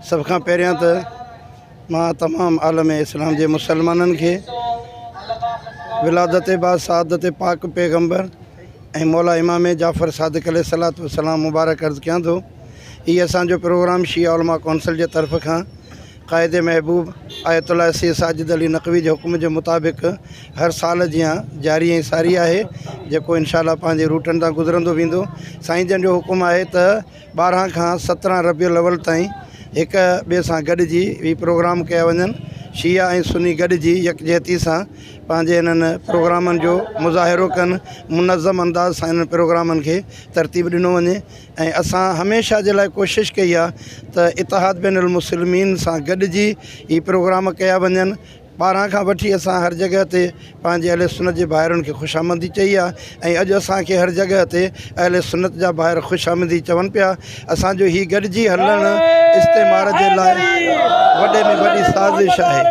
سڀ کان پهريان ته مان تمام عالم اسلام جي مسلمانن کي ولادت با سعادت پاڪ پيغمبر ۽ مولا امام جعفر صادق عليه الصلوة والسلام مبارڪ عرض ڪيان ٿو. هي اسان جو پروگرام شيعه علماء ڪونسل جي طرف کان قائد محبوب آيت الله سيد ساجد علي نقوي جي حڪم جي مطابق هر سال جيان جاري ۽ ساري آهي جيڪو انشاء الله پنهنجي روٽن تان گذرندو ويندو. سائين جن جو حڪم آهي ته 12 کان 17 ربيع الاول تائين هڪ ٻئي سان گڏجي هي پروگرام ڪيا وڃن. شيعا ۽ سني گڏجي يڪجهتي سان پنهنجي انهن پروگرامن جو مظاهرو ڪن، منظم انداز سان انهن پروگرامن کي ترتيب ڏنو وڃي ۽ اسان هميشه جي لاء ڪوشش ڪئي آهي ته اتحاد بين المسلمين سان گڏجي هي پروگرام ڪيا وڃن. 12 کان وٺي اسان هر جڳهه تي پنهنجي اهل سنت جي ڀائرن کي خوش آمدي چئي آهي ۽ اڄ اسان کي هر جڳهه تي اهل سنت جا ڀائر خوش آمدي چون پيا. اسان جو هي گڏجي هلڻ استعمار جي لاء وڏي ۾ وڏي سازش آهي.